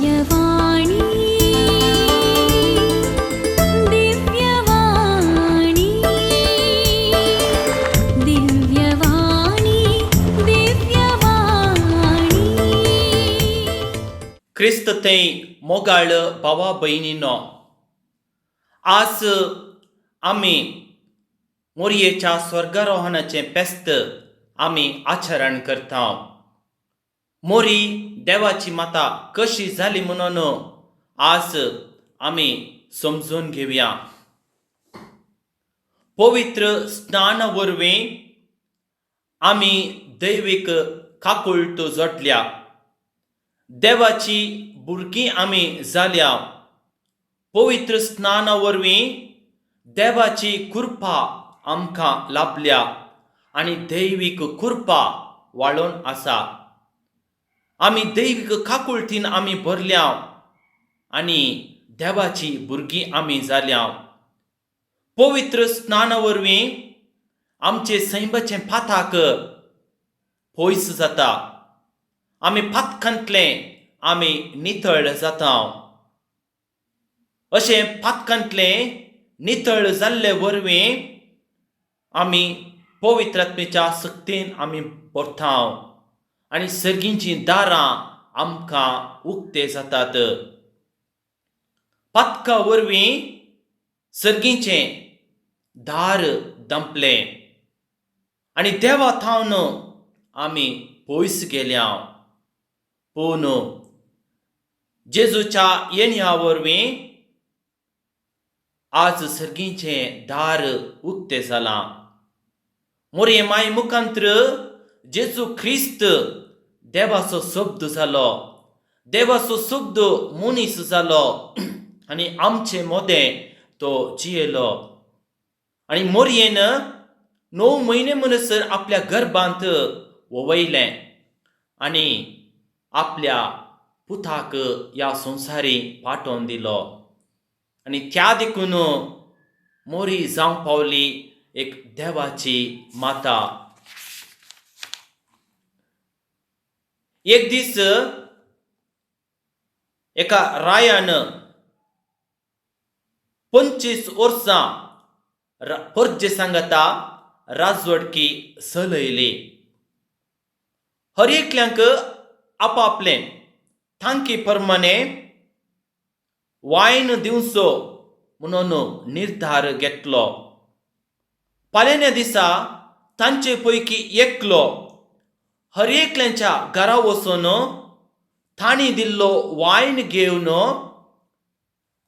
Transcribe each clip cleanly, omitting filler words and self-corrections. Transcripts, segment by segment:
दिव्यवाणी, दिव्यवाणी, दिव्यवाणी, दिव्यवाणी. क्रिस्त थंय मोगाळ भावा भयणीनो, आज आमी मोरयेच्या स्वर्गारोहणाचें फेस्त आमी आचरण करता. मोरी देवाची माता कशी जाली म्हणून आज आमी समजून घेवया. पवित्र स्नान वरवीं आमी दैवीक काकुळट जोडल्या, देवाची भुरगीं आमी जाल्या. पवित्र स्नाना वरवीं देवाची कृपा आमकां लाभल्या आनी दैवीक कृपा वाळोवन आसा. आमी दैवीक काकुळटीन आमी भरल्या आनी देवाची भुरगीं आमी जाल्या. पवित्र स्नाना वरवीं आमचे सैमाचें पाताक पयस जाता, आमी पातकांतले आमी नितळ जाता. अशें पातकांतले नितळ जाल्ले वरवीं आमी पवित्र आत्मेच्या सक्तीन आमी भरता आनी सर्गींचीं दारां आमकां उक्ते जातात. पातका वरवीं सर्गींचें दार दंपलें आनी देवा थावन आमी पयस गेल्या. पूण जेजूच्या येण्या वरवीं आज सर्गींचें दार उक्तें जालां. मोरये माय मुखांत्र जेजू ख्रिस्त देवाचो शब्द जालो, देवाचो शब्द मनीस जालो आनी आमचे मोदें तो जियेलो आनी मोरयेन 9 म्हयने म्हणसर आपल्या गर्भांत ववयलें आनी आपल्या पुताक ह्या संवसारी पाठोवन दिलो. आनी त्या देखून मोरी जावंक पावली एक देवाची माता. एक दीस एका रायान 25 वर्सां परजे सांगाता राजवटकी चलयली. हर एकल्यांक आपापलें तांकी प्रमाणे वायन दिवचो म्हणून निर्धार घेतलो. फाल्यां दिसा तांचे पैकी एकलो हर एकल्यांच्या घरा वचून तांणी दिल्लो वायन घेवन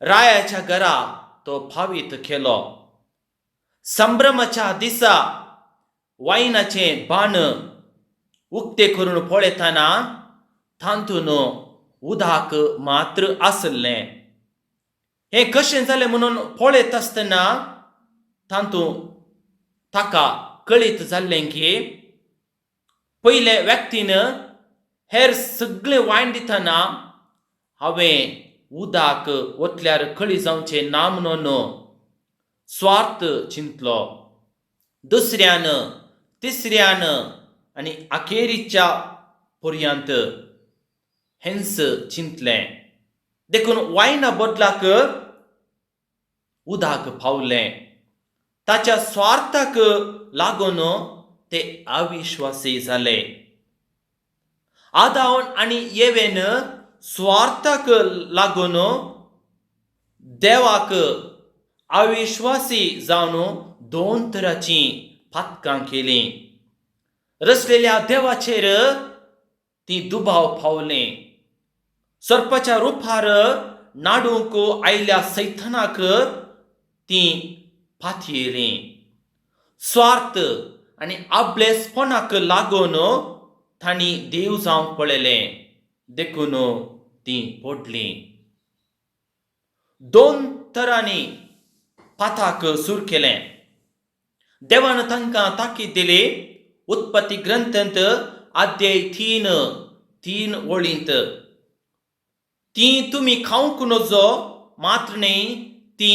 रायाच्या घरा तो फावीत केलो. संभ्रमाच्या दिसा वायनाचें बाण उक्तें करून पळयतना तातूंत उदक मात्र आसलें. हें कशें जालें म्हणून पळयत आसतना तातूंत ताका कळीत जाल्लें की पयले व्यक्तीन हेर सगळें वायन दितना हांवें उदक ओतल्यार कळी जावचें ना म्हणून स्वार्थ चिंतलो. दुसऱ्यान, तिसऱ्यान आनी अखेरीच्या पर्यंत हेंच चिंतलें. देखून वायना बदलाक उदक पावलें. ताच्या स्वार्थाक लागून ते अविश्वासी जाले. आदावन आनी येवेन स्वार्थाक लागून देवाक अविश्वासी जावन 2 तरांचीं पातकां केलीं. रचलेल्या देवाचेर ती दुबाव पावलें. सर्पाच्या रुपार नाडूंक आयल्या सैतानाक ती पातयेलीं. स्वार्थ आनी आपलेसपणाक लागून तांणी देव जावंक पळयलें, देखून तीं पडलीं. 2 तरांनी पाताक सूर केलें. देवान तांकां ताकीद दिली. उत्पत्ती ग्रंथांत अध्याय 3:3 वळींत, ती तुमी खावंक नजो मात्र न्ही, ती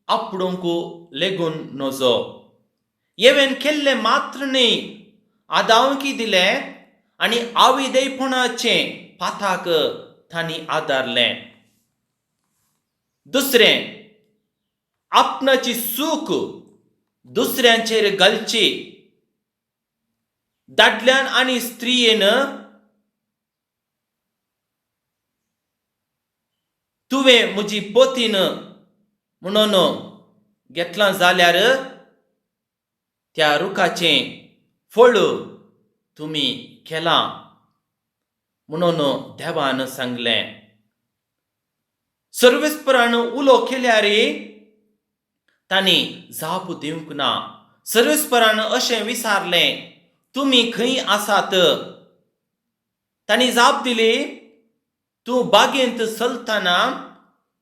आपडूंक लेगून नजो. येवेन केल्लें मात्र न्ही, आदावकी दिलें आनी आविदेयपणाचें पाताक तांणी आदारलें. दुसरें, आपणाची सूख दुसऱ्यांचेर घालची. दादल्यान आनी स्त्रियेन तुवें म्हजी पतीन म्हणून घेतलां जाल्यार त्या रुखाचें फळ तुमी केलां म्हणून देवान सांगलें. सर्वेस्परान उलो केल्यार तांणी जाप दिवंक ना. सर्वेस्परान अशें विचारलें, तुमी खंय आसात? तांणी जाप दिली, तूं बागेंत चलतना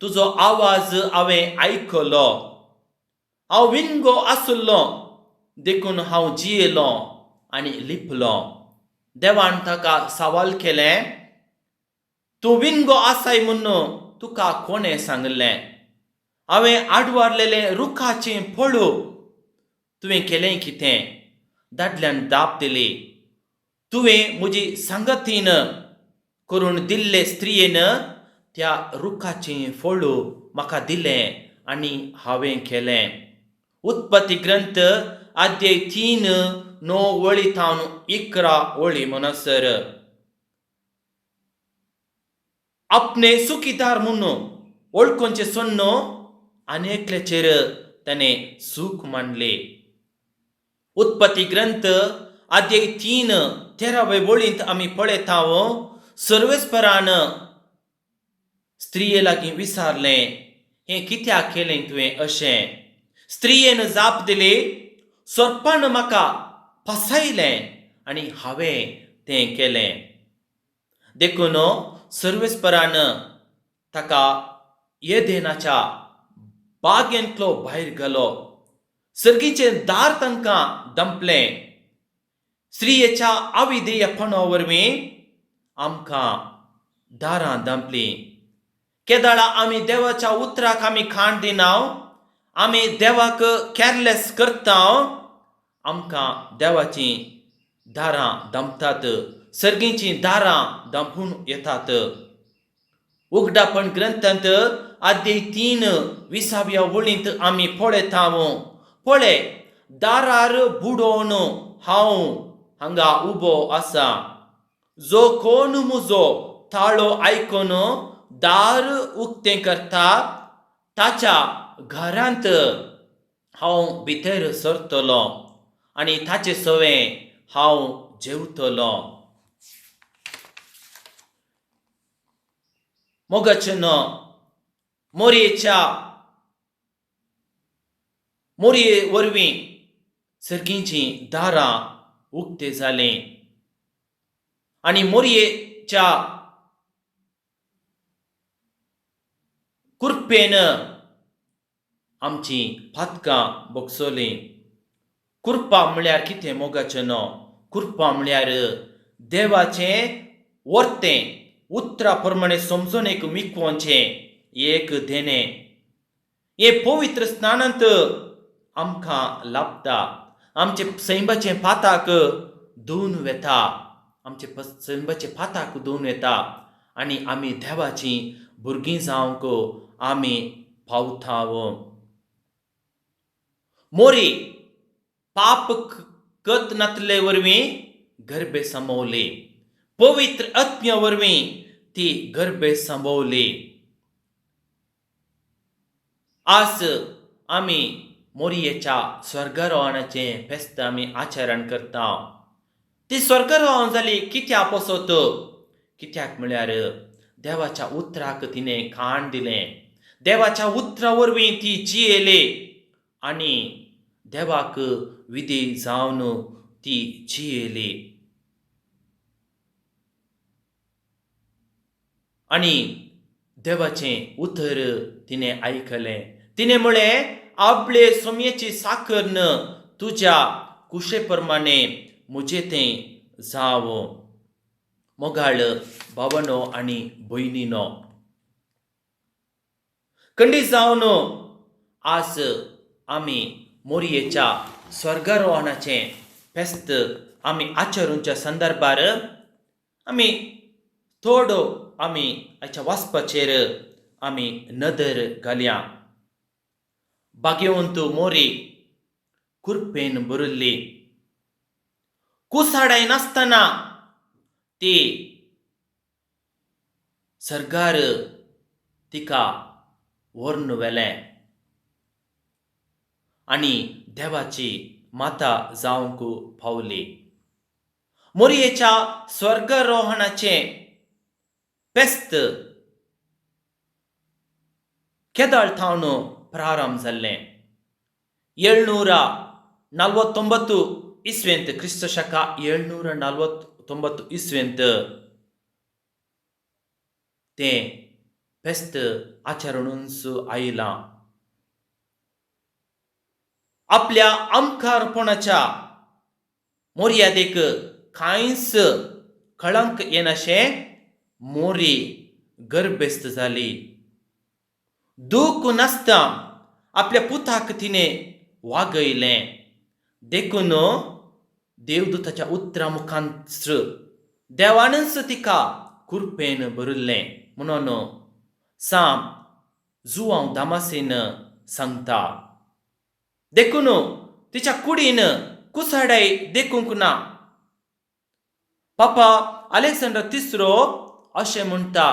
तुजो आवाज हांवें आयकलो. हांव विंगो आशिल्लो देखून हांव जियेलो आनी लिपलो. देवान ताका सवाल केलें, तूं विंगो आसाय म्हूण तुका कोणें सांगलें? हांवें आडवारलेलें रुखाचें फळ तुवें केलें कितें? दादल्यान दाप दिली, तुवें म्हजी सांगतीन करून दिल्ले स्त्रियेन त्या रुखाचें फळ म्हाका दिलें आनी हांवें केलें. उत्पत्ती ग्रंथ अध्याय 3 9 वळी थावन 11 वळी म्हणसर आपणे सुखीदार म्हूण वळखुचें सोडून आनी एकल्याचेर ताणें सूख मांडलें. उत्पत्ती ग्रंथ अध्याय 3 13 वळींत आमी पळयता, सर्वेस्परान स्त्रिये लागीं विचारलें, हें कित्याक केलें तुवें अशें? स्त्रियेन जाप दिली, सोरपान म्हाका फसायलें आनी हांवें तें केलें. देखून सर्वेस्परान ताका येदेनाच्या बागेंतलो भायर घालो. सर्गीचें दार तांकां दंपलें. स्त्रियेच्या अविधेयपणा वरवीं आमकां दारां दांपलीं. केदाळा आमी देवाच्या उतराक आमी खाण दिना, आमी देवाक कॅरलेस करता, आमकां देवाचीं दारां दामतात, सर्गीचीं दारां दांपून येतात. उगडापण ग्रंथांत अध्याय 3 20व्या वळींत आमी पळयता, पळय दारार बुडोवन हांव हांगा उबो आसा. जो कोण म्हजो ताळो आयकून दार उक्तें करता ताच्या घरांत हांव भितर सरतलो आनी ताचे सवें हांव जेवतलो. मोगाचें मोरयेच्या मोरये वरवीं सर्गीचीं दारां उक्तें जालीं आनी मोरयेच्या कुरपेन आमचीं पातकां भोगसलीं. कुरपा म्हळ्यार कितें मोगाचें न्हू? कुरपा म्हळ्यार देवाचें वर्तें उतरा प्रमाणें समजून एक मिकवचें एक देणें. हें पवित्र स्नानांत आमकां लाभता. आमचे सैंबाचें पाताक धुवन वेता, आमचे सैंबाचे पाताक धुवन वेता आनी आमी देवाचीं भुरगीं जावंक आमी पावता. मोरी पाप कत नातले वरवीं गर्भे सांबवली, पवित्र आत्म्या वरवीं ती गर्भे सांबवली. आज आमी मोरयेच्या स्वर्गारोहणाचें फेस्त आमी आचरण करता. ती स्वर्गारोहण जाली कित्या पसत? कित्याक म्हळ्यार देवाच्या उतराक तिणें कान दिलें, देवाच्या उतरा वरवीं ती जियेली आनी देवाक विधी जावन ती जियेली. आनी देवाचें उतर तिणें आयकलें. तिणें म्हळें, आपले सोमयेची साकर तुज्या कुशे प्रमाणें म्हजें तें जावं. मोगाळ भावनो आनी भयणीनो, खंडीत जावन आज आमी मोरयेच्या स्वर्गारोहणाचें फेस्त आमी आचरूंच्या संदर्भार आमी थोडो आमी आयच्या वाचपाचेर आमी नदर घालया. भाग्यवंत मोरी कुरपेन भरिल्ली, कुसाडाय नासतना ती सर्गार तिका व्हरून व्हेलें आनी देवाची माता जावंक पावली. मोरयेच्या स्वर्गारोहणाचें फेस्त केदळ थावन प्रारंभ जाल्लें? 749 ಇಸ್ವೆಂತ್, ಕ್ರಿಸ್ತ ಶಕ 749 ಇಸ್ವೆಂತ್ तें फेस्त आचरणूच आयलां. आपल्या आमकारपणाच्या मोर्यादेक कांयच कळंक येनाशें मोरी गर्भेस्त जाली. दूख नासता आपल्या पुताक तिणें वागयलें. देखून देवदूताच्या उतरा मुखांत देवानच तिका कुरपेन भरिल्लें म्हणून साम जुवांव दामासीन सांगता. देखून तिच्या कुडीन कुसाडाय देखूंक ना. पापा अलेक्सांडर तिसरो अशें म्हणटा,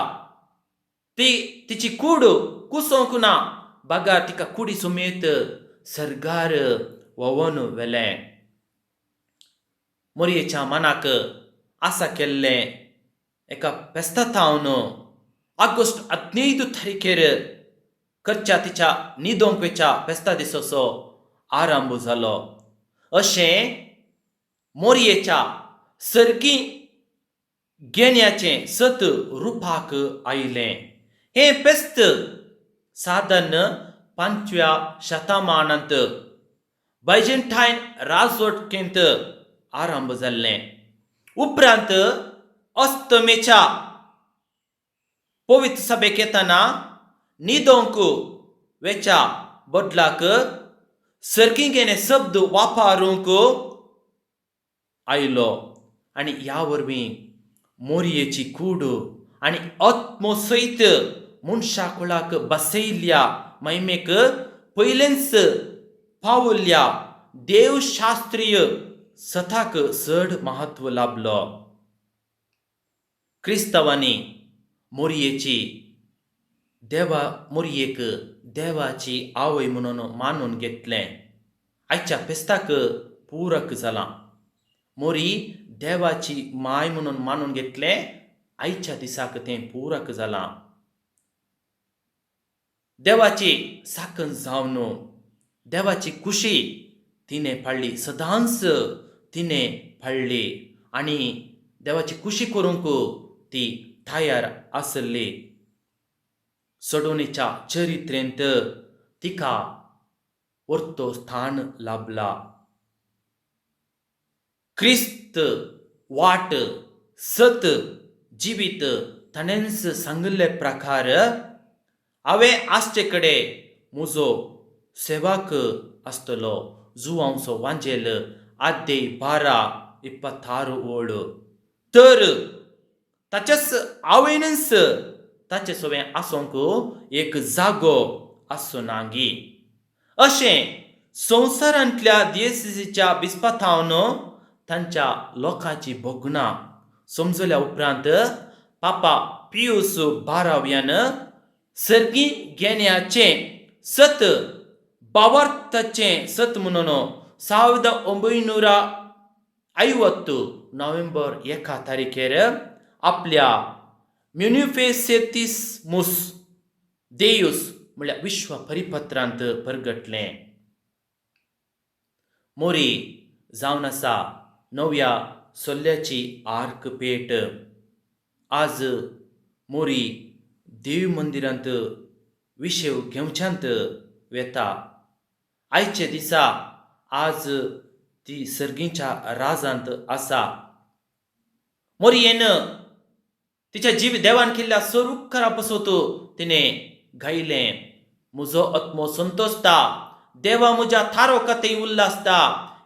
ती तिची कूड कुसोवंक ना, बागार तिका कुडी समेत सर्गार व्होवन व्हेलें. मोरयेच्या मनाक आसा केल्लें एका फेस्ता थावन ऑगस्ट 15 तारखेर करच्या तिच्या न्हिदोंक वेच्या फेस्ता दिसाचो आरंभ जालो. अशें मोरयेच्या सर्गी घेण्याचें सत रुपाक आयलें. हें फेस्त साधन 5व्या शतमानांत बायजंटायन राजवटकेंत आरंभ जाल्लें. उपरांत अस्तमेच्या पवित्र सभेक येतना न्हिदोंक वेच्या बदलाक सर्गी घेणे शब्द वापरूंक आयलो आनी ह्या वरवीं मोरयेची कूड आनी आत्मो सयत मनशा कुळाक बसयल्ल्या महिमेक पयलेंच पावल्ल्या देवशास्त्रीय सताक चड म्हत्व लाबलो. क्रिस्तांवांनी मोरयेची देवा मोरयेक देवाची आवय म्हणून मानून घेतलें. आयच्या फेस्ताक पूरक जालां. मोरी देवाची माय म्हणून मानून घेतलें, आयच्या दिसाक तें पूरक जालां. देवाची साकन जावन देवाची खुशी तिणें पाळ्ळी, सदांच तिणें पाळ्ळी आनी देवाची खुशी करूंक ती तयार आसली. सोडवणेच्या चरित्रेंत तिका वर्तो स्थान लाभला. क्रिस्त वाट सत जिवीत ताणेंच सांगिल्ले प्रकार हांवें आसचे कडेन म्हजो सेवाक आसतलो. जुवांचो वांजेल आद्य 12:26 ओळ. तर ताच्याच आवयनच ताचे सवें आसूंक एक जागो आसनागी अशें संवसारांतल्या दियेसीच्या बिस्पाथावन तांच्या लोकांची भोगणां समजल्या उपरांत पापा पियूस बाराव्यान सर्गी घेण्याचें सत भावार्थाचें सत म्हणून 1950 नोव्हेंबर 1 तारखेर आपल्या म्युनिफेसेतिस्मुस देयूस म्हणल्यार विश्व परिपत्रांत परगटलें. मोरी जावन आसा नव्या सोल्ल्याची आर्क पेट. आज मोरी देव मंदिरांत विशेव घेवच्यांत वेता. आयचे दिसा आज ती सर्गीच्या राजांत आसा. मोरयेन तिच्या जीव देवान केल्ल्या स्वरूपकारा पसत तिणें गायलें, म्हजो आत्मो संतोषता देवा म्हज्या थारो कथेय उल्लासता,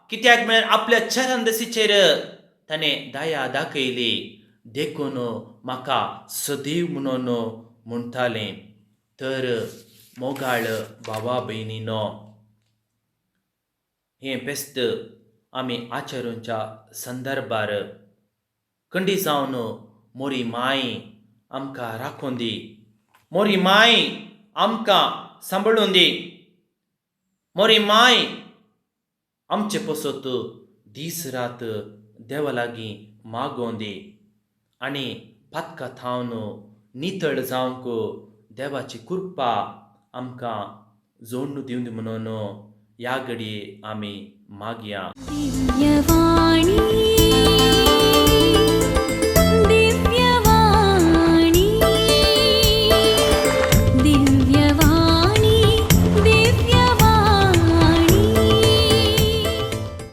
कित्याक म्हळ्यार आपल्या चरणदशीचेर ताणें दया दाखयली. देखून म्हाका सदैव म्हणून म्हणटालें. तर मोगाळ भावा भयणीनो, हें फेस्त आमी आचरूंच्या संदर्भार खंडी जावन मोरी माय आमकां राखून दी, मोरी माय आमकां सांबाळून दी, मोरी माय आमचे पसत दीस रात देवा लागीं मागोवन दी आनी पातका थावन नितळ जावंक देवाची कृपा आमकां जोडून दिवंदी म्हणून ह्या घडये आमी मागया. दिव्यवाणी.